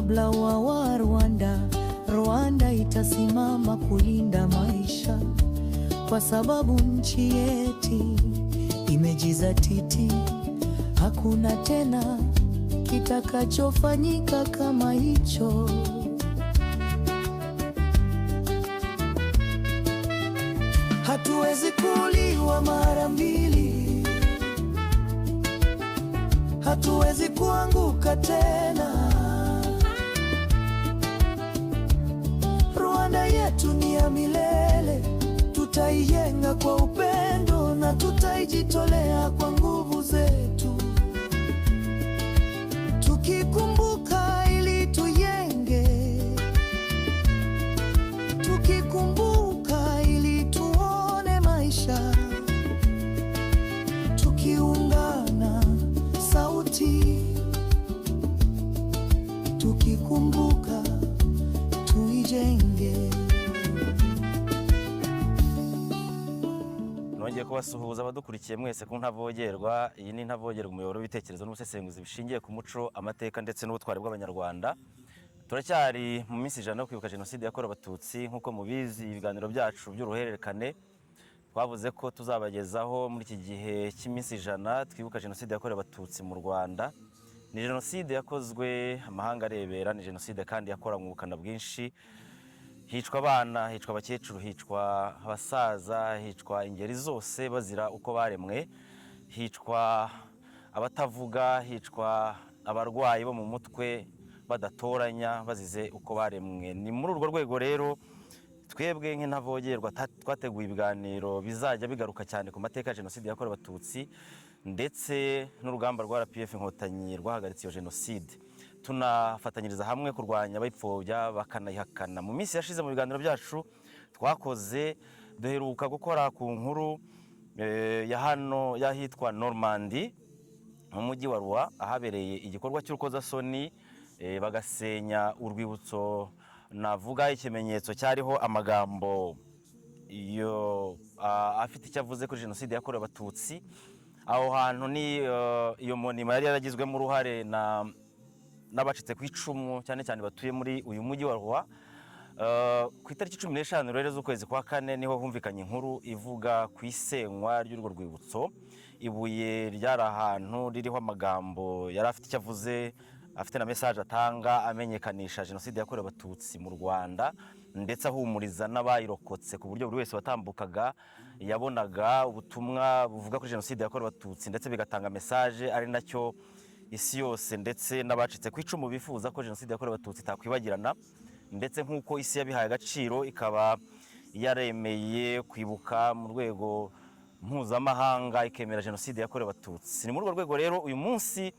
Kabla wa Rwanda, Rwanda itasimama kulinda maisha, kwa sababu nchi yetu imejizatiti. Hakuna tena kitakachofanyika kama hicho. Hatuwezi kuuliwa mara mbili, hatuwezi kuanguka tena. Rwanda yetu ni ya milele, tutaijenga kwa upendo na tutaijitolea kwa nguvu zetu, tukikumbuka ili tujenge, tukikumbuka ili tuone maisha, tukiungana sauti, tukikumbuka tuijenge. Nongeye kubasuhuza abadukurikiye mwese ku Ntavogerwa. Iyi ni Ntavogerwa, umuyoboro w'ibitekerezo n'ubusesenguzi bishingiye ku muco, amateka ndetse n'ubutwari bw'Abanyarwanda. Turacyari mu minsi 100 yo kwibuka Jenoside yakorewe Abatutsi. Nk'uko mubizi, ibiganiro byacu by'uruhererekane twavuze ko tuzabagezaho muri iki gihe cy'iminsi 100 twibuka Jenoside yakorewe Abatutsi mu Rwanda. Ni jenoside yakozwe amahanga arebera, ni jenoside kandi yakoranywe ubukana bwinshi, hicwa abana, hicwa abakecuru, hicwa abasaza, hicwa ingeri zose bazira uko baremwe, hicwa abatavuga, hicwa abarwayi bo mu mutwe badatoranya, bazize uko baremwe. Ni muri urwo rwego rero twebwe nk'Intavogerwa twateguye ibiganiro bizajya bigaruka cyane ku mateka ya Jenoside yakorewe Abatutsi ndetse n'urugamba rwa RPF Inkotanyi rwahagaritse iyo jenoside, tunafatanyiriza hamwe kurwanya abayipfobya bakanayihakana. Mu minsi yashize, mu biganiro byacu twakoze, duheruka gukora ku nkuru ya hano y'ahitwa Normandie mu mujyi wa Rouen, ahabereye igikorwa cy'urukozasoni, bagasenya urwibutso, navuga ikimenyetso cyariho amagambo iyo afite icyo avuze kuri Jenoside yakorewe Abatutsi. Aho hantu ni iyo monument yari yaragizwemo uruhare na n'abacitse ku icumu, cyane cyane batuye muri uyu mujyi wa Rouen. Ku itariki 15 rero z'ukwezi kwa kane niho humvikanye inkuru ivuga ku isenywa ry'urwo rwibutso. Ibuye ryari ahantu ririho amagambo yari afite icyo avuze, afite na message atanga amenyekanisha Jenoside yakorewe Abatutsi mu Rwanda, ndetse ahumuriza n'abayirokotse, ku buryo buri wese watambukaga yabonaga ubutumwa buvuga kuri Jenoside yakorewe Abatutsi, ndetse bigatanga message, ari nacyo isi yose ndetse n'abacitse ku icumu bifuza, ko Jenoside yakorewe Abatutsi itakwibagirana, ndetse nk'uko isi yabihaye agaciro ikaba yaremeye kwibuka mu rwego mpuzamahanga, ikemera Jenoside yakorewe Abatutsi. Ni muri urwo rwego rero uyu munsi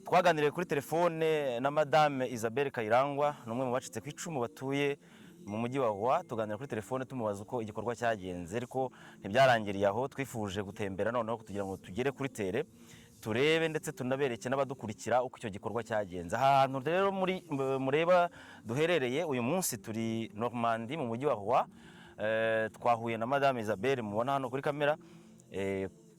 twaganiriye kuri telefone na Madame Isabelle Kayirangwa, ni umwe mu bacitse ku icumu batuye mu mujyi wa Rouen. Tuganira kuri telefone tumubaza uko igikorwa cyagenze, ariko ntibyarangiriye aho. Twifuje gutembera noneho kugira ngo tugere kuri terrain, turebe ndetse tunabereke n'abadukurikira uko icyo gikorwa cyagenze. Aha hantu rero muri mureba duherereye uyu munsi, turi Normandie mu mujyi wa Rouen. Twahuye na Madame Isabelle mubona hano kuri kamera.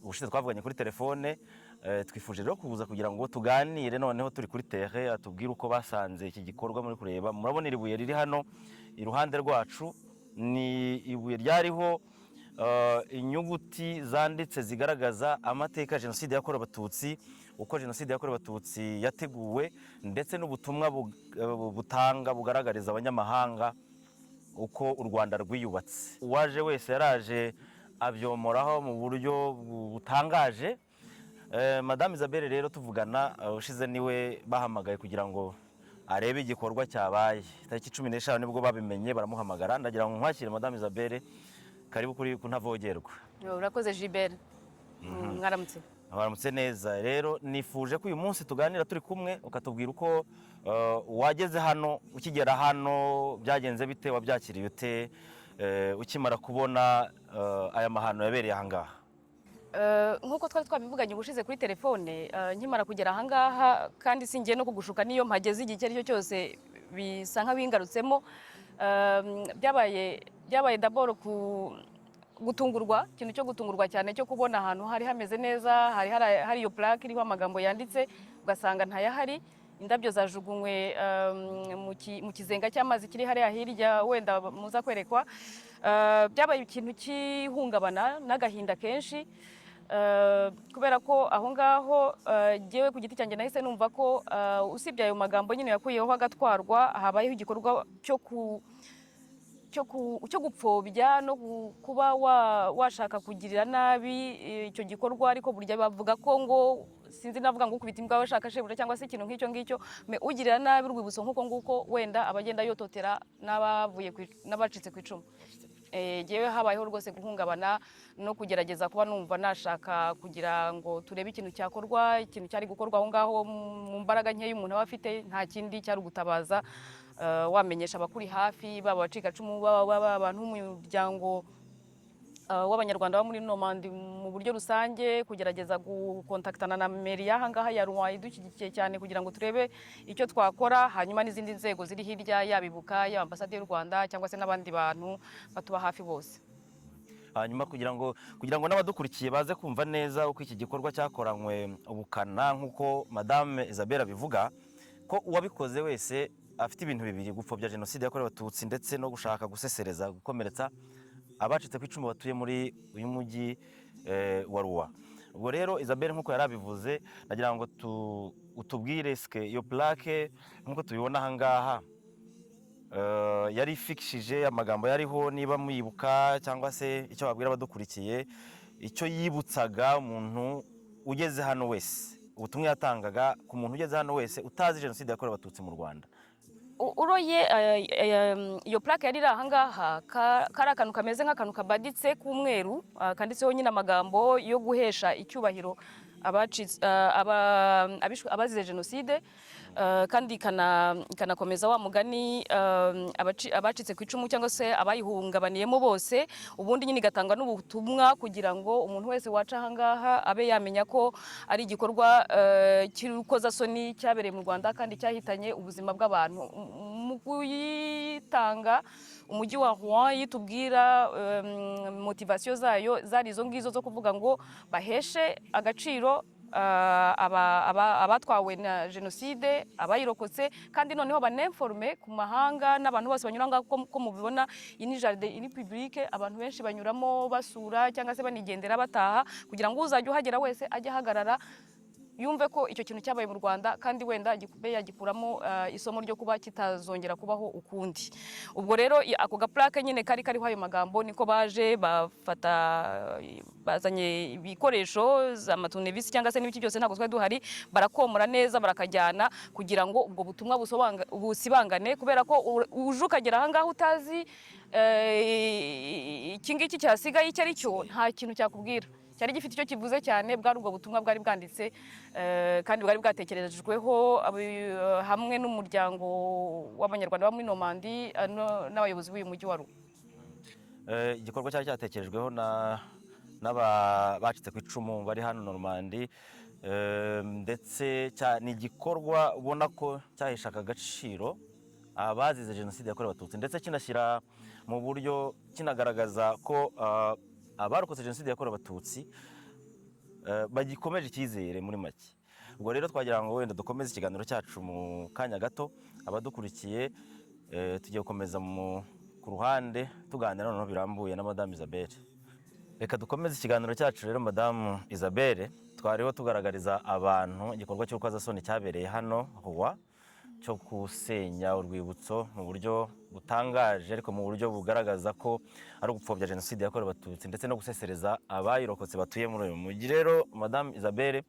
Ubushize twavuganye kuri telefone. Twifuje rero kuza kugira ngo tuganire noneho turi kuri terrain, atubwire uko basanze iki gikorwa muri kureba. Murabona iri buye riri hano iruhande rwacu, ni ibuye ryariho inyuguti zanditse zigaragaza amateka ya Jenoside yakorewe Abatutsi, uko Jenoside yakorewe Abatutsi yateguwe, ndetse n'ubutumwa butanga bugaragariza abanyamahanga uko u Rwanda rwiyubatse. Uwaje wese yaraje abyomoraho mu buryo butangaje. Madame Isabelle rero tuvugana ushize niwe bahamagaye kugira ngo arebe igikorwa cyabaye. Tariki 15 nibwo babimenye, baramuhamagara. Ndagira ngo nkwakire, Madame Isabelle, karibu kuri ku Ntavogerwa. Urakoze, Gilbert. Mwaramutse. Baramutse neza. Rero nifuje ko uyu munsi tuganira turi kumwe, ukatubwira uko wageze hano, ukigera hano byagenze bite, wabyakiriye ute, ukimara kubona aya mahano yabereye aha ngaha? Nk'uko twari twabivuganye ubushize kuri telefone, nkimara kugera ahangaha, kandi singiye no kugushuka, niyo mpageze igihe icyo ari cyo cyose bisa nk'abingarutsemo. Byabaye d'abord ku gutungurwa, ikintu cyo gutungurwa cyane cyo kubona ahantu hari hameze neza, hari iyo plaque iriho amagambo yanditse, ugasanga ntayahari. Indabyo zajugunywe mu kizenga cy'amazi kiri hariya hirya, wenda muza kwerekwa. Byabaye ikintu cy'ihungabana n'agahinda kenshi, kubera ko aho ngaho jyewe ku giti cyanjye nahise numva ko usibye ayo magambo nyine yakuyeho agatwarwa, habayeho igikorwa cyo gupfobya no kuba washaka kugirira nabi icyo gikorwa. Ariko burya bavuga ko ngo sinzi, navuga ngo ukubita imbwa bashaka shebuja cyangwa se ikintu nk'icyo ngicyo, mais ugirira nabi urwibutso nk'uko nguko wenda abagenda yototera n'abacitse ku icumu. Jyewe habayeho rwose guhungabana no kugerageza kuba numva nashaka kugira ngo turebe ikintu cyakorwa, ikintu cyari gukorwa aho ngaho mu mbaraga nkeya umuntu aba afite. Nta kindi cyari ugutabaza, wamenyesha abakuri hafi, baba abacikacumu, baba abantu b'umuryango w'Abanyarwanda bo muri Normandie mu buryo rusange, kugerageza gukontaktana na mairie y'aha ngaha ya Rouen idushyigikiye cyane kugira ngo turebe icyo twakora, hanyuma n'izindi nzego ziri hirya, yaba Ibuka, yaba Ambasade y'u Rwanda, cyangwa se n'abandi bantu batuba hafi bose. Hanyuma kugira ngo n'abadukurikiye baze kumva neza uko iki gikorwa cyakoranywe ubukana, nk'uko Madame Isabelle abivuga, ko uwabikoze wese afite ibintu bibiri: gupfobya Jenoside yakorewe Abatutsi ndetse no gushaka gusesereza, gukomeretsa abacitse ku icumu batuye muri uyu mujyi wa Rouen. Ubwo rero Isabelle, nk'uko yari abivuze, nagira ngo utubwire eske iyo plaque nk'uko tubibona aha ngaha yari ifikishije amagambo yariho, niba muyibuka, cyangwa se icyo babwira abadukurikiye, icyo yibutsaga umuntu ugeze hano wese, ubutumwa yatangaga ku muntu ugeze hano wese utazi Jenoside yakorewe Abatutsi mu Rwanda. Uroye iyo plaque yari iri aha ngaha, kari akantu kameze nk'akantu kabaditse k'umweru, kanditseho nyine amagambo yo guhesha icyubahiro abazize jenoside, kandi ikanakomeza wa mugani abacitse ku icumu cyangwa se abayihungabaniyemo bose. Ubundi nyine igatanga n'ubutumwa kugira ngo umuntu wese waca aha ngaha abe yamenya ko ari igikorwa cy'urukozasoni cyabereye mu Rwanda kandi cyahitanye ubuzima bw'abantu. Mu kuyitanga, umujyi wa Rouen yitubwira motivation zayo zari izo ngizo zo kuvuga ngo baheshe agaciro abatwawe na jenoside, abayirokotse, kandi noneho baninforme ku mahanga n'abantu bose banyura ngaho. Ko mubibona, iyi ni jardin iri publique, abantu benshi banyuramo basura cyangwa se banigendera bataha, kugira ngo uzajya uhagera wese ajye ahagarara yumve ko icyo kintu cyabaye mu Rwanda, kandi wenda agikube yagikuramo isomo ryo kuba kitazongera kubaho ukundi. Ubwo rero ako gaplaque nyine kari kariho ayo magambo, niko baje bafata, bazanye ibikoresho, amatournevis cyangwa se n'ibiki byose, ntabwo twari duhari, barakomora neza barakajyana kugira ngo ubwo butumwa busibangane, kubera ko uje ukagera aha ngaha utazi iki ngiki cyasigaye icyo ari cyo, nta kintu cyakubwira cyari gifite icyo kivuze cyane. Bwari ubwo butumwa bwari bwanditse, kandi bwari bwatekerejweho hamwe n'umuryango w'Abanyarwanda bo muri Normandie, n'abayobozi b'uyu mujyi wa Rouen. Igikorwa cyari cyatekerejweho na n'aba bacitse ku icumu bari hano Normandie, ndetse ni igikorwa ubona ko cyaheshaga agaciro abazize Jenoside yakorewe Abatutsi, ndetse kinashyira mu buryo, kinagaragaza ko abarokotse Jenoside yakorewe Abatutsi bagikomeje icyizere muri make. Ubwo rero twagira ngo wenda dukomeze ikiganiro cyacu mu kanya gato. Abadukurikiye, tugiye gukomeza ku ruhande tuganira noneho birambuye na Madamu Isabelle. Reka dukomeze ikiganiro cyacu rero. Madamu Isabelle, twariho tugaragariza abantu igikorwa cy'urukozasoni cyabereye hano Rouen cyo gusenya urwibutso mu buryo butangaje, ariko mu buryo bugaragaza ko ari ugupfobya Jenoside yakorewe Abatutsi ndetse no gusesereza abayirokotse batuye muri uyu mujyi. Rero Madamu Isabelle,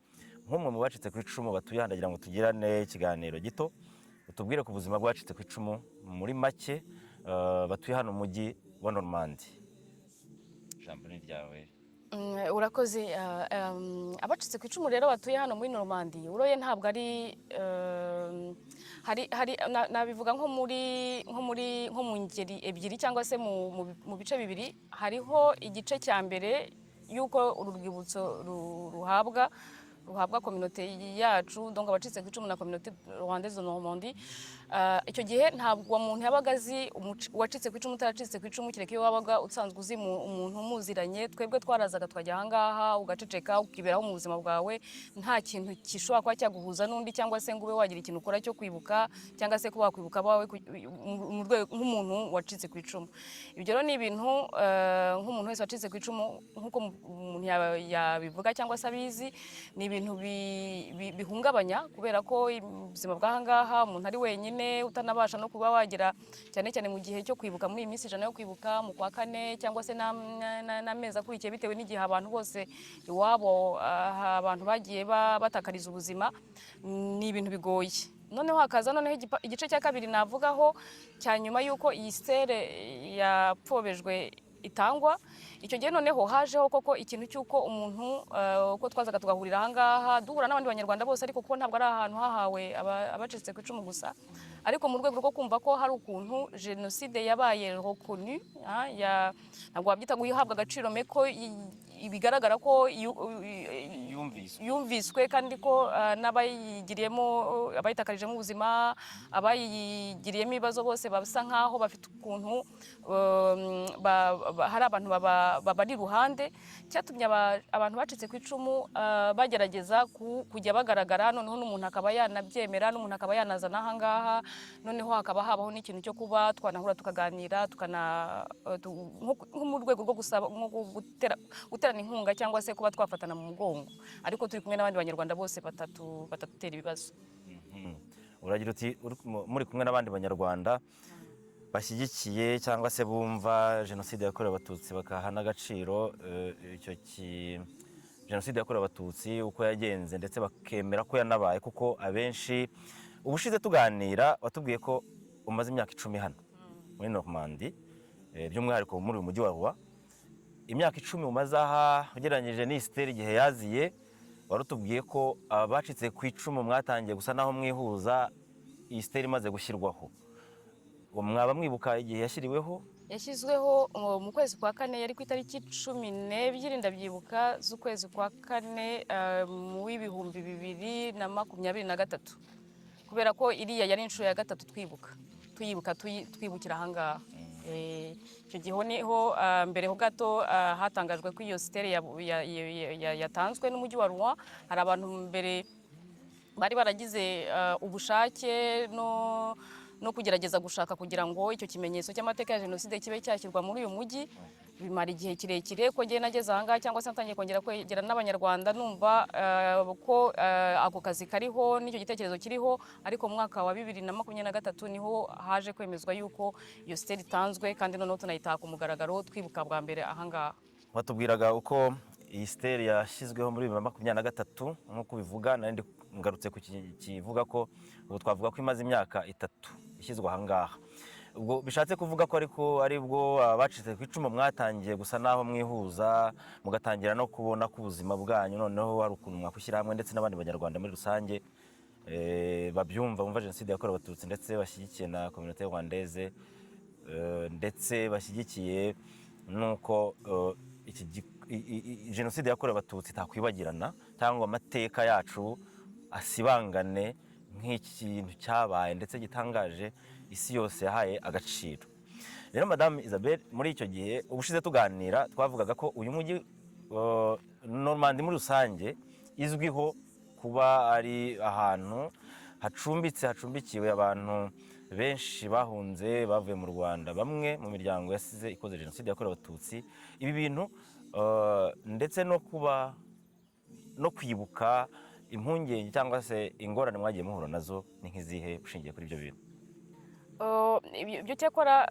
nk'umwe mu bacitse ku icumu batuye hano, ndagira ngo tugirane ikiganiro gito, utubwire ku buzima bw'abacitse ku icumu muri make batuye hano mu mujyi wa Normandie. Ijambo ni ryawe. Urakoze. Abacitse ku icumu rero batuye hano muri Normandie, uroye ntabwo ari hari nabivuga nko muri nko mu ngeri ebyiri cyangwa se mu bice bibiri. Hariho igice cya mbere y'uko uru rwibutso ruhabwa. Ruhabwa communauté yacu, donc abacitse ku icumu na communauté rwandaise de Normandie. Icyo gihe ntabwo uwo muntu yabaga azi uwacitse ku icumu, utaracitse ku icumu, kereka iyo wabaga usanzwe uzi umuntu muziranye. Twebwe twarazaga twajya ahangaha, ugaceceka, ukiberaho mu buzima bwawe, nta kintu gishobora kuba cyaguhuza n'undi, cyangwa se ngo ube wagira ikintu ukora cyo kwibuka, cyangwa se kuba wakwibuka abawe mu rwego nk'umuntu wacitse ku icumu. Ibyo rero ni ibintu nk'umuntu wese wacitse ku icumu, nk'uko umuntu yabivuga cyangwa se abizi, ni ibintu bihungabanya, kubera ko ubuzima bw'ahangaha umuntu ari wenyine, utanabasha no kuba wagira, cyane cyane mu gihe cyo kwibuka, muri iyi minsi 100 yo kwibuka mu kwa kane, cyangwa se n'amezi akurikiye, bitewe n'igihe abantu bose iwabo abantu bagiye batakariza ubuzima, ni ibintu bigoye. Noneho hakaza noneho igice cya kabiri navugaho cya nyuma y'uko iyi stèle yapfobejwe itangwa. Icyo gihe noneho hajeho koko ikintu cy'uko umuntu uko twazaga tugahurira ahangaha, duhura n'abandi Banyarwanda bose, ariko kuko ntabwo ari ahantu hahawe abacitse ku icumu gusa, ariko mu rwego rwo kumva ko hari ukuntu jenoside yabaye reconnue, ntabwo wabyita ngo ihabwa agaciro, mais ko bigaragara ko Yumviswe. Yumviswe, kandi ko n'abayigiriyemo, abayitakarijemo ubuzima, abayigiriyemo ibibazo, bose basa nkaho bafite ukuntu hari abantu babari iruhande. Cyatumye abantu bacitse ku icumu bagerageza kujya bagaragara, noneho n'umuntu akaba yanabyemera, n'umuntu akaba yanaza n'aha ngaha, noneho hakaba habaho n'ikintu cyo kuba twanahura tukaganira, tukana nko mu rwego rwo gusaba, nko guterana inkunga, cyangwa se kuba twafatana mu mugongo, ariko turi kumwe n'abandi Banyarwanda bose batatu batatutera ibibazo. Uragira uti muri kumwe n'abandi Banyarwanda bashyigikiye cyangwa se bumva jenoside yakorewe Abatutsi, bakaha n'agaciro icyo jenoside yakorewe Abatutsi uko yagenze, ndetse bakemera ko yanabaye. Kuko abenshi, ubushize tuganira watubwiye ko umaze imyaka 10 hano muri Normandie, by'umwihariko muri uyu mujyi wa Rouen. Imyaka 10 umaze aha, ugereranyije n'iyi stèle igihe yaziye, warutubwiye ko abacitse ku icumu mwatangiye gusa naho mwihuza iyi stèle imaze gushyirwaho. Uwo mwaba mwibuka igihe yashyiriweho? Yashyizweho mu kwezi kwa kane, yari ku itariki 12, ndabyibuka, z'ukwezi kwa kane mu w'2023, kubera ko iriya yari inshuro ya gatatu twibuka, tuyibuka, twibukira ahangaha. Icyo gihe niho mbere ho gato hatangajwe ko iyo stèle yatanzwe n'umujyi wa Rouen. Hari abantu mbere bari baragize ubushake no kugerageza gushaka kugira ngo icyo kimenyetso cy'amateka ya jenoside kibe cyashyirwa muri uyu mujyi, bimara igihe kirekire. Ko ngiye nageze ahangaha, cyangwa se natangiye kongera kwegera n'Abanyarwanda, numva ko ako kazi kariho n'icyo gitekerezo kiriho, ariko mu mwaka wa 2023 niho haje kwemezwa yuko iyo stèle itanzwe, kandi noneho tunayitaha ku mugaragaro, twibuka bwa mbere ahangaha. Watubwiraga uko iyi stèle yashyizweho muri 2023, nk'uko ubivuga. Nari ngarutse ku kivuga ko ubu twavuga ko imaze imyaka 3 ishyizwe ahangaha. Ubwo bishatse kuvuga ko ariko aribwo abacitse ku icumu mwatangiye gusa naho mwihuza, mugatangira no kubona ko ubuzima bwanyu noneho hari ukuntu mwakwishyira hamwe, ndetse n'abandi Banyarwanda muri rusange babyumva, bumva jenoside yakorewe Abatutsi, ndetse bashyigikiye na communauté rwandaise, ndetse bashyigikiye nuko iki jenoside yakorewe Abatutsi itakwibagirana, cyangwa amateka yacu asibangane nk'ikintu cyabaye ndetse gitangaje isi yose yahaye agaciro. Rero Madame Isabelle, muri icyo gihe ubushize tuganira twavugaga ko uyu mujyi Normandie muri rusange izwiho kuba ari ahantu hacumbitse, hacumbikiwe abantu benshi bahunze bavuye mu Rwanda, bamwe mu miryango yasize ikoze jenoside yakorewe Abatutsi. Ibi bintu ndetse no kuba no kwibuka, impungenge cyangwa se ingorane mwagiye muhura nazo ni nk'izihe ushingiye kuri ibyo bintu? Ibyo cyakora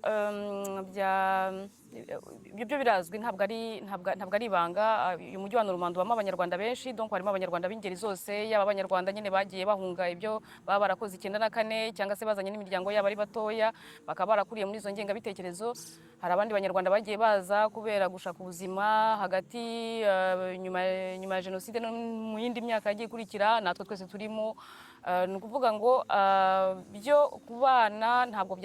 ibyo byo birazwi, ntabwo ari ibanga. Uyu mujyi wa Normandie ubamo Abanyarwanda benshi, donc harimo Abanyarwanda b'ingeri zose, yaba Abanyarwanda nyine bagiye bahunga ibyo baba barakoze 94, cyangwa se bazanye n'imiryango yabo ari batoya, bakaba barakuriye muri izo ngengabitekerezo. Hari abandi Banyarwanda bagiye baza kubera gushaka ubuzima hagati nyuma ya jenoside no mu yindi myaka yagiye ikurikira, natwe twese turimo. Ni ukuvuga ngo byo kubana ntabwo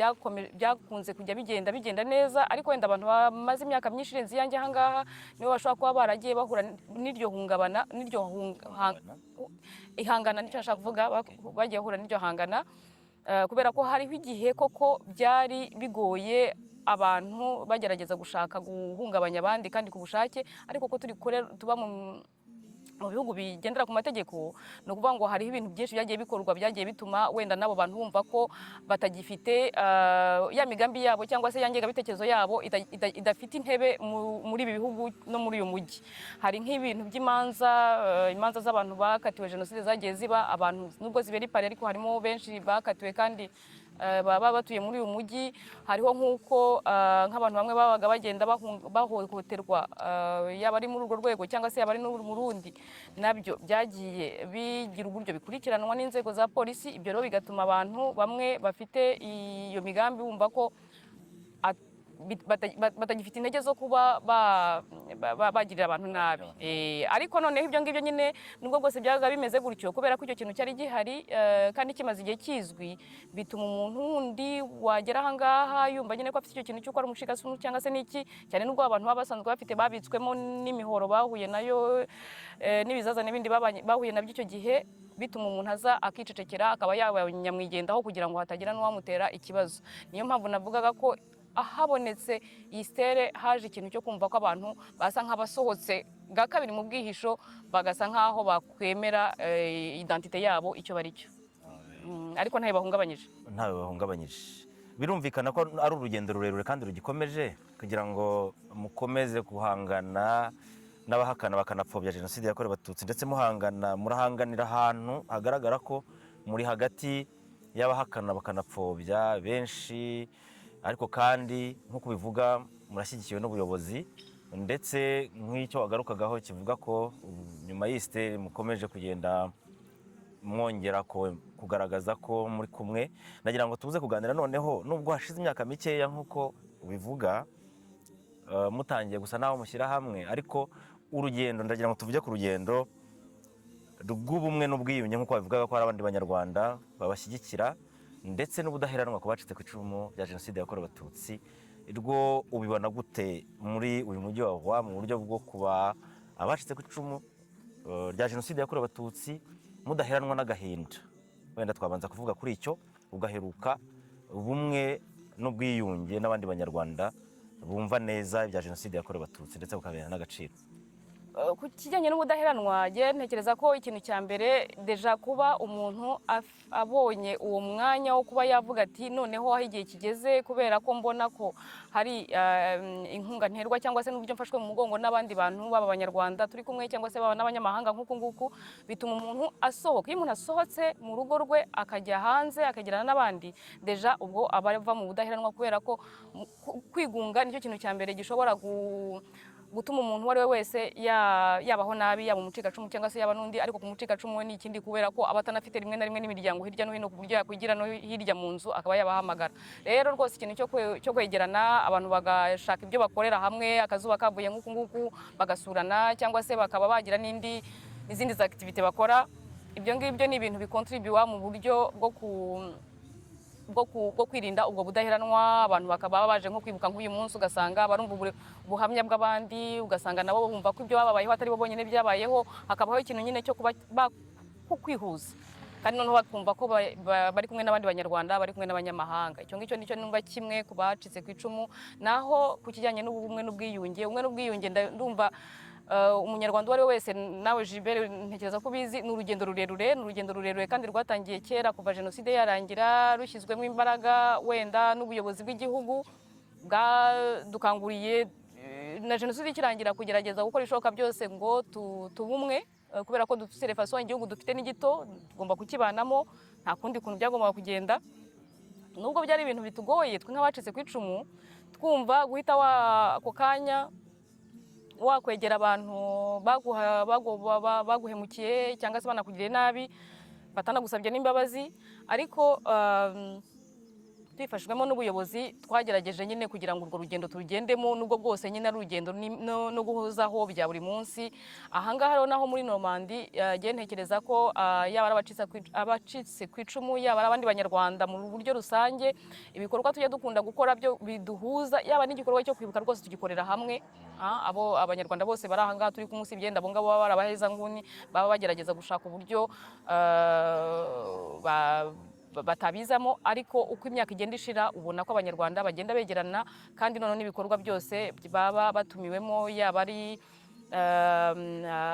byakunze kujya bigenda neza, ariko wenda abantu bamaze imyaka myinshi irenze iyanjye aha ngaha nibo bashobora kuba baragiye bahura n'iryo hungabana, n'iryo ihangana, nicyo nashaka kuvuga, bagiye bahura n'iryo hangana. Kubera ko hariho igihe koko byari bigoye, abantu bagerageza gushaka guhungabanya abandi kandi ku bushake, ariko ko turi kure tuba mu bihugu bigendera ku mategeko, ni ukuvuga ngo hariho ibintu byinshi byagiye bikorwa byagiye bituma wenda n'abo bantu bumva ko batagifite ya migambi yabo cyangwa se ya ngengabitekerezo yabo idafite intebe muri ibi bihugu no muri uyu mujyi. Hari nk'ibintu by'imanza, imanza z'abantu bakatiwe jenoside zagiye ziba, abantu nubwo zibera i Paris, ariko harimo benshi bakatiwe kandi baba batuye muri uyu mujyi. Hariho nk'uko nk'abantu bamwe babaga bagenda bahohoterwa, yaba ari muri urwo rwego cyangwa se yaba ari no mu rundi, nabyo byagiye bigira uburyo bikurikiranwa n'inzego za polisi. Ibyo rero bigatuma abantu bamwe bafite iyo migambi bumva ko batagifite intege zo kuba bagirira abantu nabi. Ariko noneho ibyo ngibyo nyine, nubwo bwose byabaga bimeze gutyo, kubera ko icyo kintu cyari gihari kandi kimaze igihe kizwi, bituma umuntu wundi wagera aha ngaha yumva nyine ko afite icyo kintu cy'uko ari umucikacumu cyangwa se n'iki, cyane nubwo abantu baba basanzwe bafite babitswemo n'imihoro bahuye nayo, n'ibizazane bindi bahuye nabyo icyo gihe, bituma umuntu aza akicecekera, akaba yaba nyamwigendaho kugira ngo hatagira n'uwamutera ikibazo. Niyo mpamvu navugaga ko ahabonetse iyi stèle haje ikintu cyo kumva ko abantu basa nk'abasohotse bwa kabiri mu bwihisho, bagasa nk'aho bakwemera identité yabo icyo bari cyo. Ariko ntayo bahungabanyije. Ntawe bahungabanyije. Birumvikana ko ari urugendo rurerure kandi rugikomeje kugira ngo mukomeze guhangana n'abahakana bakanapfobya jenoside yakorewe Abatutsi, ndetse muhangana, murahanganira ahantu hagaragara ko muri hagati y'abahakana bakanapfobya benshi, ariko kandi nk'uko ubivuga murashyigikiwe n'ubuyobozi, ndetse nk'icyo wagarukagaho kivuga ko nyuma y'iyi stèle mukomeje kugenda mwongera kugaragaza ko muri kumwe. Nagira ngo tuze kuganira noneho, nubwo hashize imyaka mikeya nk'uko ubivuga, mutangiye gusa naho mushyira hamwe, ariko urugendo, ndagira ngo tuvuge ku rugendo rw'ubumwe n'ubwiyunge, nk'uko babivugaga ko hari abandi Banyarwanda babashyigikira, ndetse n'ubudaheranwa ku bacitse ku icumu rya jenoside yakorewe Abatutsi. Rwo ubibona gute muri uyu mujyi wa Rouen, mu buryo bwo kuba abacitse ku icumu rya jenoside yakorewe Abatutsi mudaheranwa n'agahinda? Wenda twabanza kuvuga kuri icyo, ugaheruka ubumwe n'ubwiyunge n'abandi Banyarwanda bumva neza ibya jenoside yakorewe Abatutsi ndetse bukabera n'agaciro. Ku kijyanye n'ubudaheranwa, njye ntekereza ko ikintu cya mbere déjà kuba umuntu abonye uwo mwanya wo kuba yavuga ati: "Noneho aho igihe kigeze, kubera ko mbona ko hari inkunga nterwa cyangwa se n'uburyo mfashwe mu mugongo n'abandi bantu, baba Abanyarwanda turi kumwe cyangwa se baba n'abanyamahanga nk'uku nguku," bituma umuntu asohoka. Iyo umuntu asohotse mu rugo rwe akajya hanze akagerana n'abandi, déjà ubwo aba ava mu budaheranwa, kubera ko kwigunga nicyo kintu cya mbere gishobora gutuma umuntu uwo ari we wese yabaho nabi, yaba umucikacumu cyangwa se yaba n'undi. Ariko ku mucikacumu we ni ikindi, kubera ko aba atanafite rimwe na rimwe n'imiryango hirya no hino ku buryo yakwigira no hirya mu nzu akaba yabahamagara. Rero rwose ikintu cyo kwegerana, abantu bagashaka ibyo bakorera hamwe, akazuba kavuye nk'uku nguku bagasurana, cyangwa se bakaba bagira n'indi n'izindi za activité bakora, ibyo ngibyo ni ibintu bikontribuwa mu buryo bwo kwirinda ubwo budaheranwa. Abantu bakaba baje nko kwibuka nk'uyu munsi, ugasanga barumva ubuhamya bw'abandi, ugasanga nabo bumva ko ibyo bababayeho atari bo bonyine byabayeho, hakabaho ikintu nyine cyo kuba kwihuza, kandi noneho bakumva ko bari kumwe n'abandi Banyarwanda, bari kumwe n'abanyamahanga. Icyo ngicyo nicyo numva kimwe ku bacitse ku icumu. Naho ku kijyanye n'ubumwe n'ubwiyunge, ubumwe n'ubwiyunge, ndumva Umunyarwanda uwo ari we wese, nawe Gilbert ntekereza ko ubizi, ni urugendo rurerure, ni urugendo rurerure kandi rwatangiye kera kuva jenoside yarangira, rushyizwemo imbaraga wenda n'ubuyobozi bw'igihugu bwadukanguriye na jenoside ikirangira kugerageza gukora ibishoboka byose ngo tube umwe, kubera ko dufite façon igihugu dufite ni gito, tugomba kukibanamo, nta kundi kuntu byagombaga kugenda. Nubwo byari ibintu bitugoye twe nk'abacitse ku icumu, twumva guhita ako kanya wakwegera abantu baguhemukiye cyangwa se banakugiriye nabi batanagusabye n'imbabazi, ariko Tubifashijwemo n'ubuyobozi, twagerageje nyine kugira ngo urwo rugendo turugendemo, nubwo bwose nyine ari urugendo no guhozaho bya buri munsi. Ahangaha rero naho muri Normandie, njye ntekereza ko yaba ari abacitse ku icumu, yaba ari abandi Banyarwanda mu buryo rusange, ibikorwa tujya dukunda gukora byo biduhuza, yaba n'igikorwa cyo kwibuka, rwose tugikorera hamwe. Abo Abanyarwanda bose bari ahangaha turi kumwe, usibye yenda abo ngabo baba barabahezanguni, baba bagerageza gushaka uburyo batabizamo, ariko uko imyaka igenda ishira ubona ko Abanyarwanda bagenda begerana, kandi noneho n'ibikorwa byose baba batumiwemo, yaba ari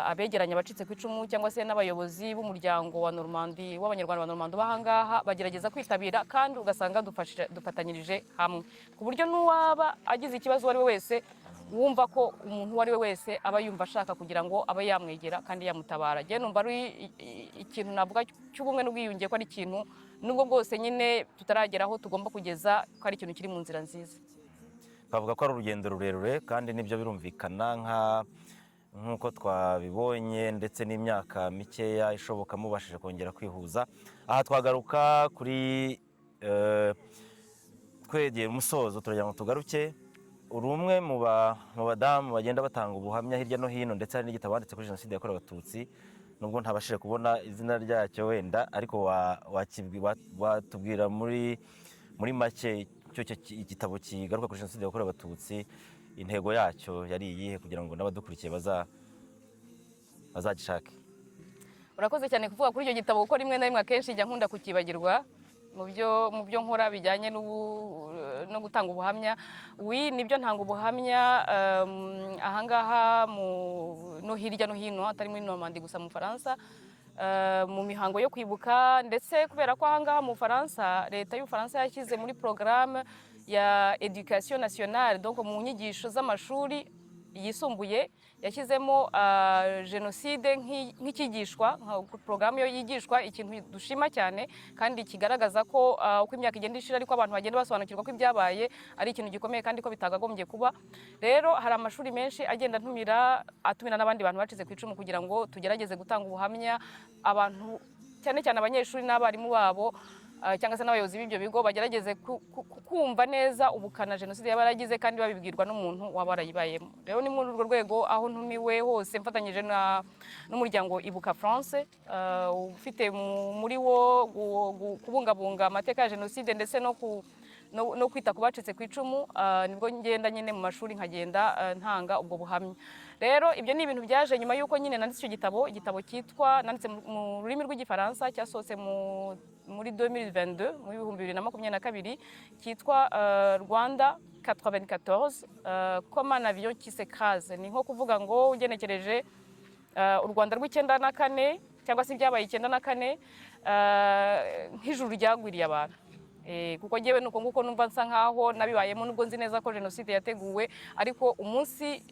abegeranya abacitse ku icumu cyangwa se n'abayobozi b'umuryango wa Normandie, w'Abanyarwanda ba Normandie b'ahangaha, bagerageza kwitabira, kandi ugasanga dufatanyirije hamwe, ku buryo n'uwaba agize ikibazo uwo ari we wese, wumva ko umuntu uwo ari we wese aba yumva ashaka kugira ngo abe yamwegera kandi yamutabara. Njye numva ari ikintu navuga cy'ubumwe n'ubwiyunge, ko ari ikintu nubwo bwose nyine tutaragera aho tugomba kugeza, ko ari ikintu kiri mu nzira nziza. Twavuga ko ari urugendo rurerure, kandi nibyo birumvikana, nk'uko twabibonye, ndetse n'imyaka mikeya ishoboka mubashije kongera kwihuza. Aha twagaruka kuri twegera umusozo, turagira ngo tugaruke. Uri umwe mu badamu bagenda batanga ubuhamya hirya no hino, ndetse hari n'igitabo wanditse kuri Jenoside yakorewe Abatutsi, nubwo ntabashije kubona izina ryacyo wenda, ariko watubwira muri make icyo igitabo kigaruka kuri Jenoside yakorewe Abatutsi, intego yacyo yari iyihe, kugira ngo n'abadukurikiye bazagishake. Urakoze cyane kuvuga kuri icyo gitabo, kuko rimwe na rimwe akenshi njya nkunda kukibagirwa mu byo nkora bijyanye no gutanga ubuhamya. Wi, nibyo, ntanga ubuhamya ahangaha no hirya no hino, atari muri Normandie gusa, mu Faransa, mu mihango yo kwibuka, ndetse kubera ko ahangaha mu Bufaransa leta y'Ubufaransa yashyize muri programme ya éducation nationale, donc mu nyigisho z'amashuri yisumbuye, yashyizemo jenoside nk'ikigishwa, nka porogaramu yo yigishwa, ikintu dushima cyane kandi kigaragaza ko uko imyaka igenda ishira ariko abantu bagenda basobanukirwa ko ibyabaye ari ikintu gikomeye kandi ko bitakagombye kuba. Rero hari amashuri menshi agenda antumira, atumira n'abandi bantu bacitse ku icumu, kugira ngo tugerageze gutanga ubuhamya, abantu cyane cyane abanyeshuri n'abarimu babo, cyangwa se n'abayobozi b'ibyo bigo, bagerageze kumva neza ubukana jenoside yaba yaragize, kandi babibwirwa n'umuntu waba warayibayemo. Rero ni muri urwo rwego, aho ntumiwe hose, mfatanyije n'umuryango Ibuka France, ufite muri wo kubungabunga amateka ya jenoside ndetse no kwita ku bacitse ku icumu, nibwo ngenda nyine mu mashuri nkagenda ntanga ubwo buhamya. Rero ibyo ni ibintu byaje nyuma y'uko nyine nanditse icyo gitabo, igitabo cyitwa, nanditse mu rurimi rw'Igifaransa, cyasohotse muri 2022, mu 2022, cyitwa Rwanda 94 comme un avion qui s'écrase. Ni nko kuvuga ngo ugenekereje, u Rwanda rw'94, cyangwa se ibyabaye 94, nk'ijuru ryagwiriye abantu. Kuko njyewe nuko nguko numva nsa nkaho nabibayemo, nubwo nzi neza ko jenoside yateguwe, ariko umunsi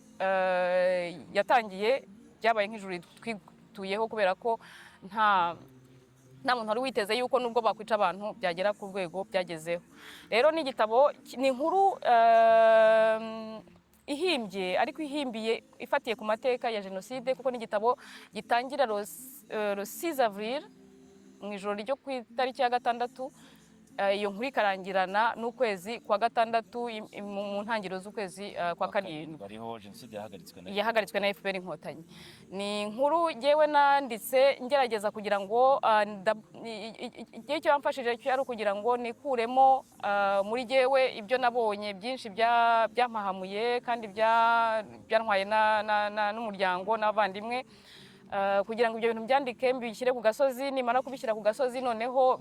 yatangiye byabaye nk'ijuru twituyeho, kubera ko nta muntu wari witeze yuko nubwo bakwica abantu byagera ku rwego byagezeho. Rero ni igitabo, ni inkuru ihimbye, ariko ihimbiye ifatiye ku mateka ya jenoside, kuko ni igitabo gitangira le 6 avril, mu ijoro ryo ku itariki ya 6, iyo nkuru ikarangirana n'ukwezi kwa gatandatu, mu ntangiriro z'ukwezi kwa karindwi. Bariho jenoside yahagaritswe na Yahagaritswe na FPR Inkotanyi. Ni inkuru ngewe nanditse ngerageza kugira ngo igihe cyo yamfashije cyo ari ukugira ngo nikuremo muri jyewe ibyo nabonye byinshi byampahamuye kandi byantwaye n'umuryango n'abavandimwe, kugira ngo ibyo bintu byandike, mbishyire ku gasozi. Nimara kubishyira ku gasozi, noneho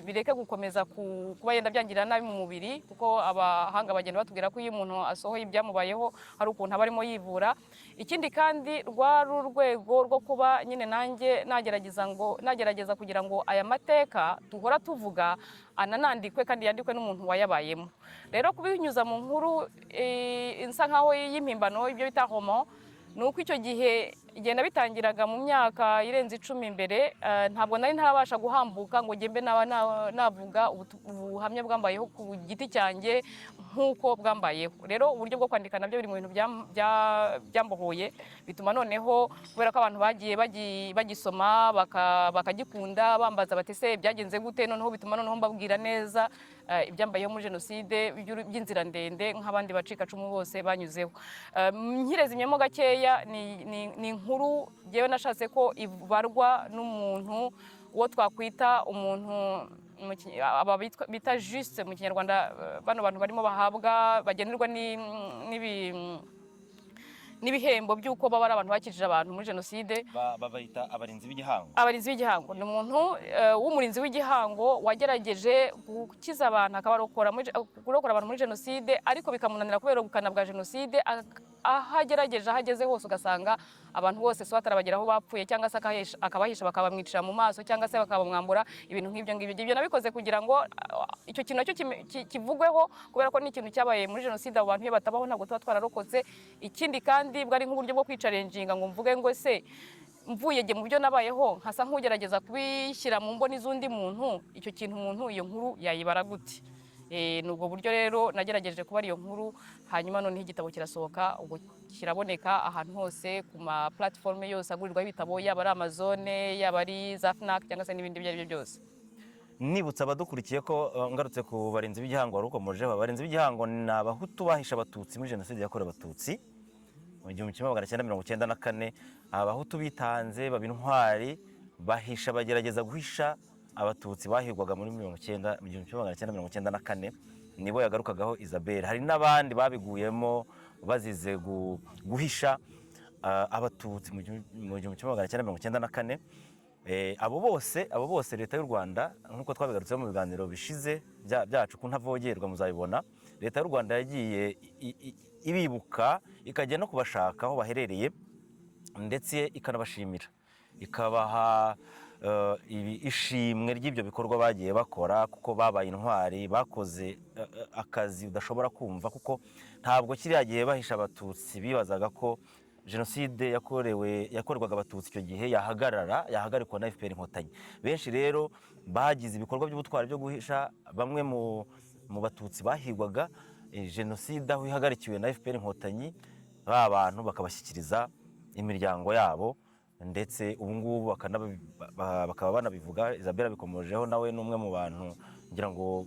bireke gukomeza kuba yenda byangirira nabi mu mubiri, kuko abahanga bagenda batubwira ko iyo umuntu asohoye ibyamubayeho hari ukuntu aba arimo yivura. Ikindi kandi, rwari urwego rwo kuba nyine nanjye nagerageza kugira ngo aya mateka duhora tuvuga ananandikwe, kandi yandikwe n'umuntu wayabayemo. Rero kubinyuza mu nkuru nsa nkaho y'impimbano, ibyo bita roman, ni uko icyo gihe Igihe nabitangiraga mu myaka irenze 10 imbere, ntabwo nari ntarabasha guhambuka ngo njye mbe naba navuga ubuhamya bwambayeho ku giti cyanjye nk'uko bwambayeho. Rero uburyo bwo kwandika nabyo biri mu bintu byambohoye, bituma noneho, kubera ko abantu bagiye bagisoma bakagikunda, bambaza bati: "Se byagenze gute?" Noneho bituma noneho mbabwira neza ibyambayeho muri jenoside by'inzira ndende nk'abandi bacikacumu bose banyuzeho. Nkirezimyemo gakeya, ni inkuru njyewe nashatse ko ibarwa n'umuntu uwo twakwita umuntu aba bita juste mu Kinyarwanda, bano bantu barimo bahabwa, bagenerwa n'ibihembo by'uko baba ari abantu bakijije abantu muri jenoside. Babayita abarinzi b'igihango. Abarinzi b'igihango. Ni umuntu w'umurinzi w'igihango wagerageje gukiza abantu, akabarokora kurokora abantu muri jenoside, ariko bikamunanira kubera ubukana bwa jenoside. Aho agerageje, aho ageze hose, ugasanga abantu bose so atarabageraho bapfuye, cyangwa se akabahisha bakabamwicira mu maso, cyangwa se bakabamwambura, ibintu nk'ibyo ngibyo. Ibyo nabikoze kugira ngo icyo kintu nacyo kivugweho, kubera ko ni ikintu cyabaye muri jenoside. Abo bantu iyo batabaho ntabwo tuba twararokotse. Ikindi kandi bwari nk'uburyo bwo kwichallenginga ngo mvuge ngo: se mvuye jye mu byo nabayeho, nkasa nk'ugerageza kubishyira mu mboni z'undi muntu, icyo kintu umuntu, iyo nkuru yayibara gute? Ni ubwo buryo rero nagerageje kuba iyo nkuru. Hanyuma noneho igitabo kirasohoka, ubwo kiraboneka ahantu hose ku ma platform yose agurirwaho ibitabo, yaba ari Amazon, yaba ari za Fnac, cyangwa se n'ibindi ibyo ari byo byose. Nibutsa abadukurikiye ko ngarutse ku barinzi b'igihango wari ukomojeho, abarinzi b'igihango ni Abahutu bahishe Abatutsi muri jenoside yakorewe Abatutsi mu 1994. Abahutu bitanze baba intwari, bahisha, bagerageza guhisha Abatutsi bahigwaga muri 90, mu 1994. Nibo yagarukagaho Isabelle. Hari n'abandi babiguyemo bazize guhisha Abatutsi mu 1994. Abo bose Leta y'u Rwanda, nk'uko twabigarutseho mu biganiro bishize byacu ku Ntavogerwa, muzabibona, Leta y'u Rwanda yagiye ibibuka, ikajya no kubashaka aho baherereye, ndetse ikanabashimira, ikabaha ishimwe ry'ibyo bikorwa bagiye bakora, kuko babaye intwari, bakoze akazi udashobora kumva, kuko ntabwo kiriya gihe bahisha Abatutsi bibazaga ko jenoside yakorerwaga Abatutsi icyo gihe yahagarara, yahagarikwa na FPR Inkotanyi. Benshi rero bagize ibikorwa by'ubutwari byo guhisha bamwe mu Batutsi bahigwaga. Jenoside aho ihagarikiwe na FPR Inkotanyi, ba bantu bakabashyikiriza imiryango yabo, ndetse ubu ngubu bakaba banabivuga. Isabella bikomojeho, nawe ni umwe mu bantu, ngira ngo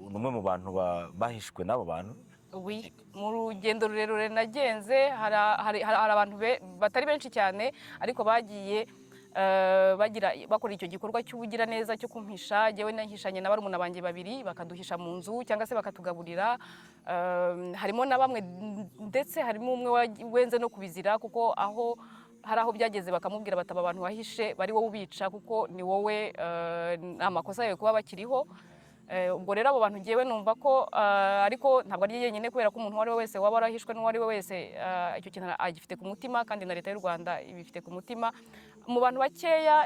ni umwe mu bantu bahishwe n'abo bantu. Oui, mu rugendo rurerure nagenze hari abantu batari benshi cyane, ariko bagiye bagira bakora icyo gikorwa cy'ubugiraneza cyo kumpisha. Jyewe nahishanye na barumuna banjye babiri, bakaduhisha mu nzu cyangwa se bakatugaburira. Harimo na bamwe, ndetse harimo umwe wenze no kubizira, kuko aho hari aho byageze bakamubwira bataba abantu wahishe bari wowe ubica, kuko ni wowe, ni amakosa yawe kuba bakiriho. Ubwo rero abo bantu ngewe numva ko ariko ntabwo ari yenyine, kubera ko umuntu uwo ari we wese waba warahishwe n'uwo ari we wese, icyo kintu agifite ku mutima, kandi na Leta y'u Rwanda ibifite ku mutima. Mu bantu bakeya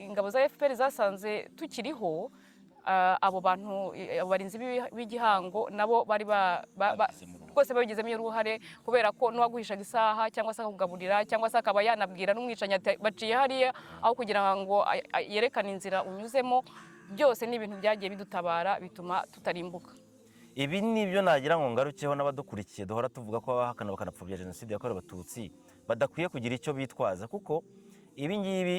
ingabo za FPR zasanze tukiriho, abo bantu, abo barinzi b'igihango nabo bari Babigizemo uruhare. Rwose babigizemo uruhare, kubera ko n'uwaguhishaga isaha, cyangwa se akakugaburira, cyangwa se akaba yanabwira n'umwicanyi ati baciye hariya, aho kugira ngo yerekane inzira unyuzemo, byose ni ibintu byagiye bidutabara, bituma tutarimbuka. Ibi ni byo nagira ngo ngarukeho n'abadukurikiye. Duhora tuvuga ko abahakana bakanapfobya jenoside yakorewe Abatutsi badakwiye kugira icyo bitwaza, kuko ibi ngibi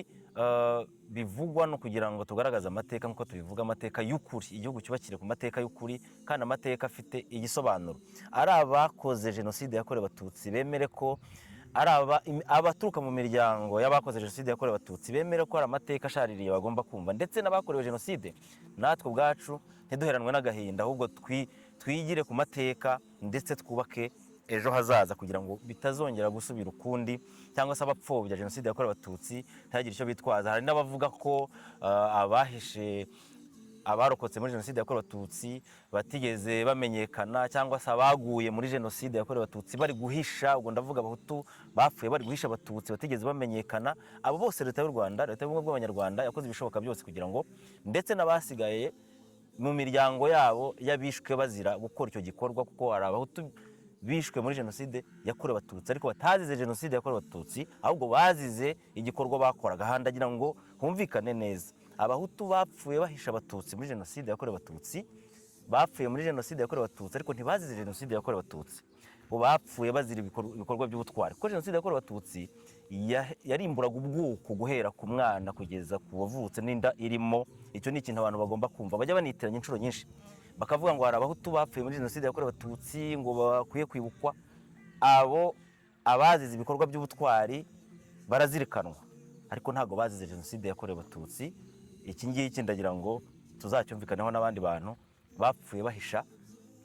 bivugwa no kugira ngo tugaragaze amateka nk'uko tubivuga, amateka y'ukuri. Igihugu cyubakire ku mateka y'ukuri kandi amateka afite igisobanuro. Ari abakoze jenoside yakorewe Abatutsi bemere ko ari abaturuka mu miryango y'abakoze jenoside yakorewe Abatutsi bemere ko hari amateka ashaririye bagomba kumva, ndetse n'abakorewe jenoside, natwe ubwacu ntiduheranwe n'agahinda, ahubwo twigire ku mateka ndetse twubake ejo hazaza kugira ngo bitazongera gusubira ukundi, cyangwa se abapfobya jenoside yakorewe Abatutsi ntihagire icyo bitwaza. Hari n'abavuga ko abahishe abarokotse muri jenoside yakorewe Abatutsi batigeze bamenyekana, cyangwa se abaguye muri jenoside yakorewe Abatutsi bari guhisha, ubwo ndavuga Abahutu bapfuye bari guhisha Abatutsi, batigeze bamenyekana. Abo bose Leta y'u Rwanda, Leta y'Ubumwe bw'Abanyarwanda yakoze ibishoboka byose kugira ngo ndetse n'abasigaye mu miryango yabo y'abishwe bazira gukora icyo gikorwa, kuko hari Abahutu Bishwe muri Jenoside yakorewe Abatutsi, ariko batazize Jenoside yakorewe Abatutsi, ahubwo bazize igikorwa bakoraga. Ahandi agira ngo humvikane neza, Abahutu bapfuye bahisha Abatutsi muri Jenoside yakorewe Abatutsi, bapfuye muri Jenoside yakorewe Abatutsi, ariko ntibazize Jenoside yakorewe Abatutsi. Bo bapfuye bazira ibikorwa by'ubutwari, kuko Jenoside yakorewe Abatutsi yarimburaga ubwoko guhera ku mwana kugeza ku wavutse n'inda irimo. Icyo ni ikintu abantu bagomba kumva. Bajya banitiranya inshuro nyinshi, bakavuga ngo hari Abahutu bapfuye muri Jenoside yakorewe Abatutsi, ngo bakwiye kwibukwa. Abo abazize ibikorwa by'ubutwari barazirikanwa, ariko ntabwo bazize Jenoside yakorewe Abatutsi. Iki ngiki ndagira ngo tuzacyumvikaneho n'abandi bantu bapfuye bahisha.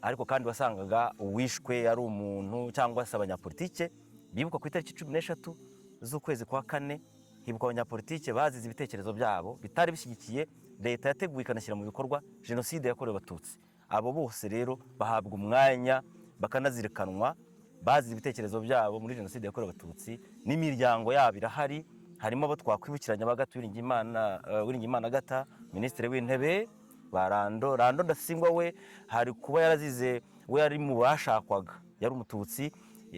Ariko kandi wasangaga uwishwe ari umuntu cyangwa se abanyapolitike bibuka ku itariki 13 z'ukwezi kwa kane, hibukwa abanyapolitike bazize ibitekerezo byabo bitari bishyigikiye leta yateguye ikanashyira mu bikorwa Jenoside yakorewe Abatutsi. Abo bose rero bahabwa umwanya, bakanazirikanwa, bazize ibitekerezo byabo muri Jenoside yakorewe Abatutsi, n'imiryango yabo irahari. Harimo abo twakwibukiranya: ba Agathe Uwiringiyimana, Uwiringiyimana Agathe, Minisitiri w'Intebe, ba Lando Ndasingwa. We hari kuba yarazize, we yari mu bashakwaga, yari Umututsi.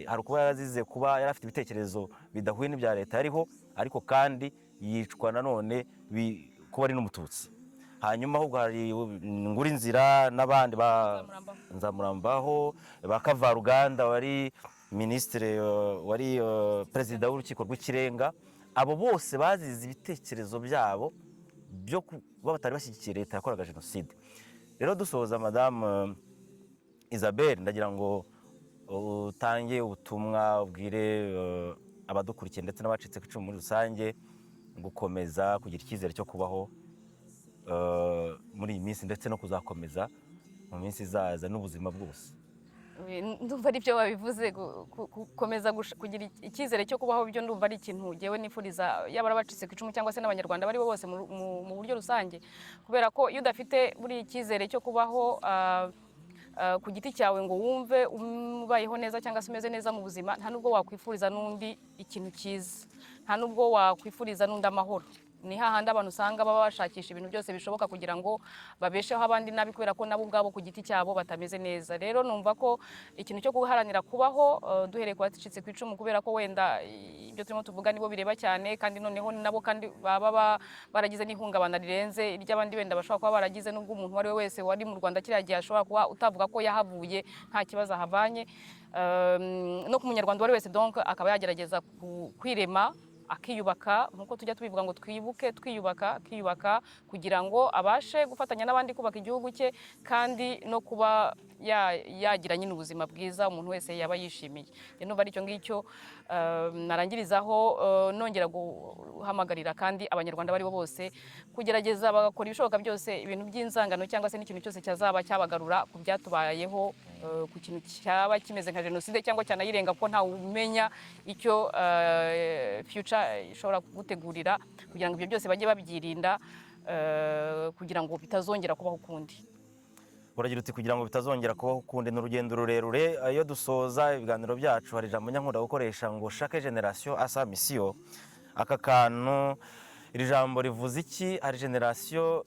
Hari kuba yarazize kuba yari afite ibitekerezo bidahuye n'ibya leta yariho, ariko kandi yicwa nanone kuba ari n'Umututsi. Hanyuma ahubwo hari Ngurinzira n'abandi ba Nzamurambaho. Nzamurambaho, ba Kavaruganda wari minisitiri, wari perezida w'Urukiko rw'Ikirenga. Abo bose bazize ibitekerezo byabo byo kuba batari bashyigikiye leta yakoraga jenoside. Rero dusoza, Madamu Isabelle, ndagira ngo utange ubutumwa, ubwire abadukurikiye ndetse n'abacitse ku icumu muri rusange gukomeza kugira icyizere cyo kubaho muri iyi minsi, ndetse no kuzakomeza mu minsi izaza n'ubuzima bwose. Ndumva ari byo babivuze, gukomeza kugira icyizere cyo kubaho, byo ndumva ari ikintu ngewe nifuriza yaba ari abacitse ku icumu cyangwa se n'Abanyarwanda bari bo bose mu buryo rusange, kubera ko iyo udafite buri icyizere cyo kubaho ku giti cyawe, ngo wumve ubayeho neza cyangwa se umeze neza mu buzima, nta nubwo wakwifuriza n'undi ikintu cyiza, nta nubwo wakwifuriza n'undi amahoro. Ni hahandi abantu usanga baba bashakisha ibintu byose bishoboka kugira ngo babesheho abandi nabi, kubera ko nabo ubwabo ku giti cyabo batameze neza. Rero numva ko ikintu cyo guharanira kubaho, duhereye ku bacitse ku icumu, kubera ko wenda ibyo turimo tuvuga nibo bireba cyane, kandi noneho nabo kandi baba baragize n'ihungabana rirenze iry'abandi wenda bashobora kuba baragize, n'ubwo umuntu uwo ari we wese wari mu Rwanda kiriya gihe ashobora kuba utavuga ko yahavuye nta kibazo ahavanye. No ku Munyarwanda uwo ari we wese, donc akaba yagerageza kwirema, akiyubaka, nk'uko tujya tubivuga ngo twibuke twiyubaka, akiyubaka kugira ngo abashe gufatanya n'abandi kubaka igihugu cye, kandi no kuba yagira nyine ubuzima bwiza umuntu wese yaba yishimiye. Njye numva ari icyo ngicyo narangirizaho, nongera guhamagarira kandi Abanyarwanda bari bo bose kugerageza bagakora ibishoboka byose, ibintu by'inzangano cyangwa se n'ikintu cyose cyazaba cyabagarura ku byatubayeho, ku kintu cyaba kimeze nka jenoside cyangwa cyanayirenga, kuko ntawe umenya icyo future ishobora kugutegurira, kugira ngo ibyo byose bajye babyirinda, kugira ngo bitazongera kubaho ukundi. Uragira uti kugira ngo bitazongera kubaho ukundi. Ni urugendo rurerure. Iyo dusoza ibiganiro byacu hari ijambo nkunda gukoresha ngo "chaque génération a sa mission". Aka kantu, iri jambo rivuze iki? Hari génération,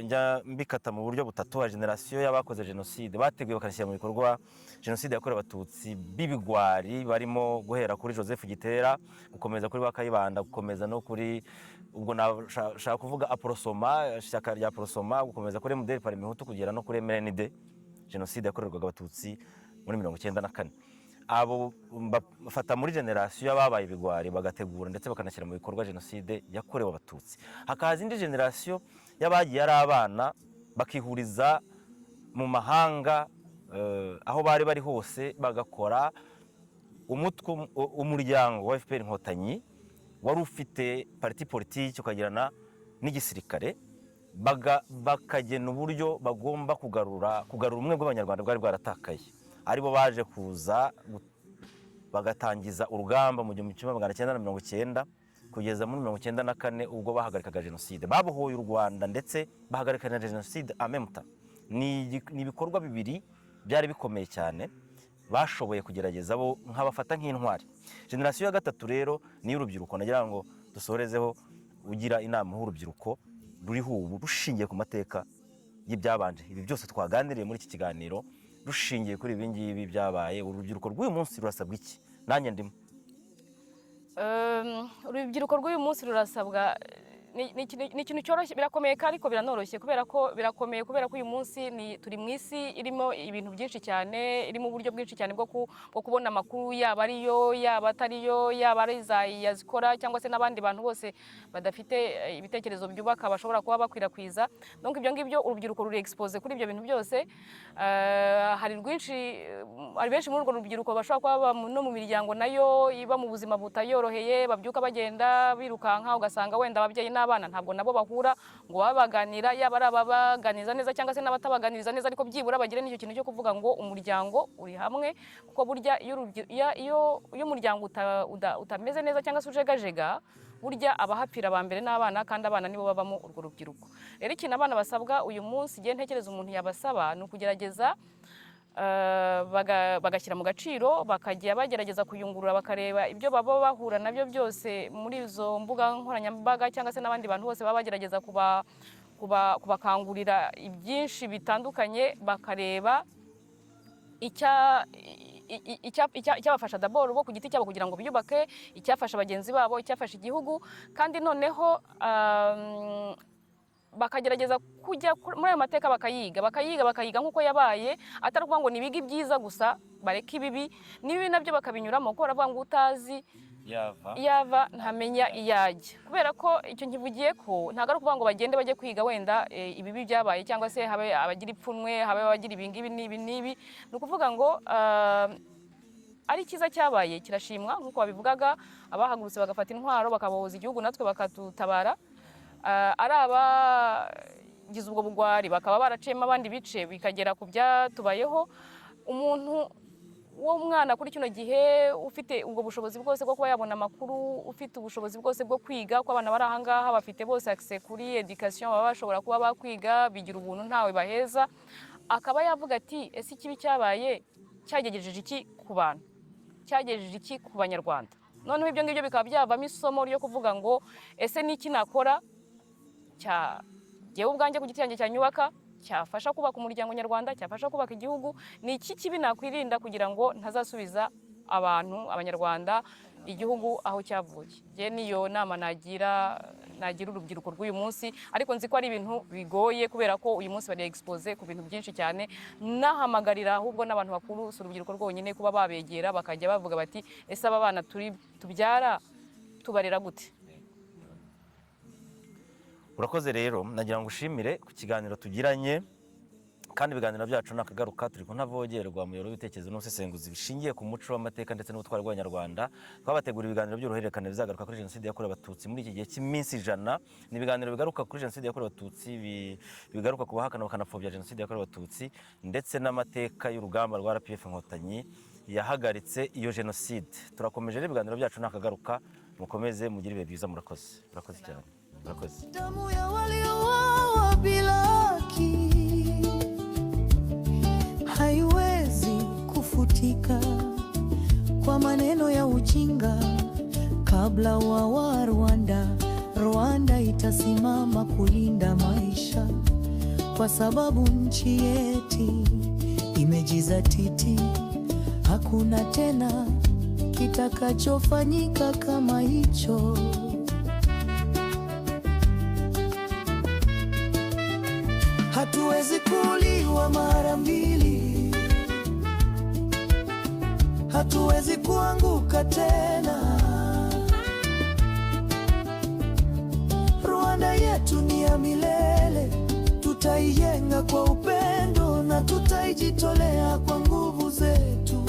njya mbikata mu buryo butatu. Hari génération y'abakoze jenoside, bateguye bakanashyira mu bikorwa Jenoside yakorewe Abatutsi, b'ibigwari, barimo guhera kuri Joseph Gitera, gukomeza kuri ba Kayibanda, gukomeza no kuri, ubwo nashaka kuvuga Aprosoma, ishyaka rya Aprosoma, gukomeza kuri MDR Parmehutu, kugera no kuri MRND, jenoside yakorerwaga Abatutsi muri 94. Abo bafata muri génération y'ababaye ibigwari, bagategura ndetse bakanashyira mu bikorwa Jenoside yakorewe Abatutsi. Hakaza indi génération y'abagiye ari abana, bakihuriza mu mahanga, aho bari bari hose, bagakora umutwe, umuryango wa FPR Inkotanyi, wari ufite parti politique, ukagirana n'igisirikare, bakagena uburyo bagomba kugarura ubumwe bw'Abanyarwanda bwari bwaratakaye, aribo baje kuza bagatangiza urugamba mu 1990 kugeza muri 94, ubwo bahagarikaga jenoside. Babohoye u Rwanda ndetse bahagarika na jenoside en même temps. Ni ibikorwa bibiri byari bikomeye cyane bashoboye kugerageza, bo nkabafata nk'intwari. Génération ya gatatu rero ni iy'urubyiruko. Nagira ngo dusorezeho ugira inama h'urubyiruko ruriho ubu, rushingiye ku mateka y'ibyabanje, ibi byose twaganiriye muri iki kiganiro, Rushingiye kuri ibi ngibi byabaye, urubyiruko rw'uyu munsi rurasabwa iki? Nanjye ndimo. Urubyiruko rw'uyu munsi rurasabwa, ni ikintu cyoroshye, birakomeye ariko biranoroshye. Kubera ko birakomeye, kubera ko uyu munsi turi mu isi irimo ibintu byinshi cyane, irimo uburyo bwinshi cyane bwo kubona amakuru, yaba ariyo, yaba atariyo, yaba ari za yazikora cyangwa se n'abandi bantu bose badafite ibitekerezo byubaka bashobora kuba bakwirakwiza. Donc ibyo ngibyo, urubyiruko ruri exposé kuri ibyo bintu byose. Hari benshi muri urwo rubyiruko bashobora kuba baba no mu miryango nayo iba mu buzima butayoroheye, babyuka bagenda birukanka, ugasanga wenda ababyeyi n'abana ntabwo nabo bahura ngo babe baganira, yaba ari ababaganiriza neza cyangwa se n'abatabaganiriza neza, ariko byibura bagire n'icyo kintu cyo kuvuga ngo umuryango uri hamwe. Kuko burya iyo umuryango utameze neza cyangwa se ujegajega, burya abahapfira ba mbere n'abana, kandi abana nibo babamo urwo rubyiruko. Rero ikintu abana basabwa uyu munsi, igihe ntekereza umuntu yabasaba, ni ukugerageza bagashyira mu gaciro, bakajya bagerageza kuyungurura, bakareba ibyo baba bahura nabyo byose muri izo mbuga nkoranyambaga cyangwa se n'abandi bantu bose baba bagerageza kubakangurira ibyinshi bitandukanye, bakareba icyabafasha d'abord bo ku giti cyabo kugira ngo biyubake, icyafasha bagenzi babo, icyafasha igihugu. Kandi noneho bakagerageza kujya muri ayo mateka, bakayiga, bakayiga, bakayiga nk'uko yabaye, atari ukuvuga ngo nibige ibyiza gusa bareke ibibi. N'ibibi nabyo bakabinyuramo, kuko baravuga ngo utazi yava yava ntamenya iyo ajya. Kubera ko icyo nkivugiye ko ntabwo ari ukuvuga ngo bagende bajye kwiga wenda ibibi byabaye, cyangwa se habe abagira ipfunwe, habe abagira ibi ngibi n'ibi n'ibi. Ni ukuvuga ngo ari icyiza cyabaye kirashimwa, nk'uko babivugaga, abahagurutse bagafata intwaro bakabohoza igihugu natwe bakatutabara. Ari abagize ubwo bugwari bakaba baraciyemo abandi bice bikagera ku byatubayeho. Umuntu w'umwana kuri kino gihe ufite ubwo bushobozi bwose bwo kuba yabona amakuru, ufite ubushobozi bwose bwo kwiga, ko abana bari aha ngaha bafite bose accès kuri education, baba bashobora kuba bakwiga, bigira ubuntu, ntawe baheza, akaba yavuga ati: "Ese ikibi cyabaye cyagejeje iki ku bantu, cyagejeje iki ku Banyarwanda?" Noneho ibyo ngibyo bikaba byavamo isomo ryo kuvuga ngo: "Ese ni iki nakora cya jyewe ubwanjye ku giti cyanjye cyanyubaka, cyafasha kubaka umuryango nyarwanda, cyafasha kubaka igihugu? Ni iki kibi nakwirinda kugira ngo ntazasubiza abantu, Abanyarwanda, igihugu aho cyavuye?" Njye niyo nama nagira urubyiruko rw'uyu munsi, ariko nzi ko ari ibintu bigoye kubera ko uyu munsi bari exposé ku bintu byinshi cyane. Nahamagarira ahubwo n'abantu bakuru, si urubyiruko rwonyine, kuba babegera bakajya bavuga bati: "Ese aba bana turi tubyara tubarera gute?" Urakoze. Rero nagira ngo ushimire ku kiganiro tugiranye, kandi ibiganiro byacu nakagaruka. Turi ku Ntavogerwa, umuyoboro w'ibitekerezo n'ubusesenguzi bishingiye ku muco w'amateka ndetse n'ubutwari bw'Abanyarwanda. Twabateguriye ibiganiro by'uruhererekane bizagaruka kuri Jenoside yakorewe Abatutsi muri iki gihe cy'iminsi 100. Ni ibiganiro bigaruka kuri Jenoside yakorewe Abatutsi, bigaruka ku bahakana bakanapfobya Jenoside yakorewe Abatutsi, ndetse n'amateka y'urugamba rwa RPF Inkotanyi yahagaritse iyo jenoside. Turakomeje rero, ibiganiro byacu nakagaruka. Mukomeze mugire ibihe byiza. Murakoze, murakoze cyane, murakoze. Damu ya waliouawa bila haki haiwezi kufutika kwa maneno ya ujinga. Kabla wa Rwanda, Rwanda itasimama kulinda maisha, kwa sababu nchi yetu imejizatiti. Hakuna tena kitakachofanyika kama hicho. Hatuwezi kuuliwa mara mbili, hatuwezi kuanguka tena. Rwanda yetu ni ya milele, tutaijenga kwa upendo na tutaijitolea kwa nguvu zetu,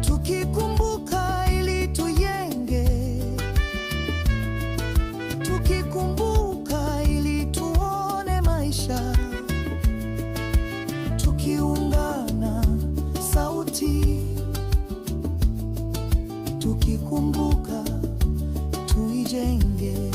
tukikumbuka ili tujenge, tukikumbuka ili tuone maisha, tukiungana sauti, tukikumbuka tuijenge.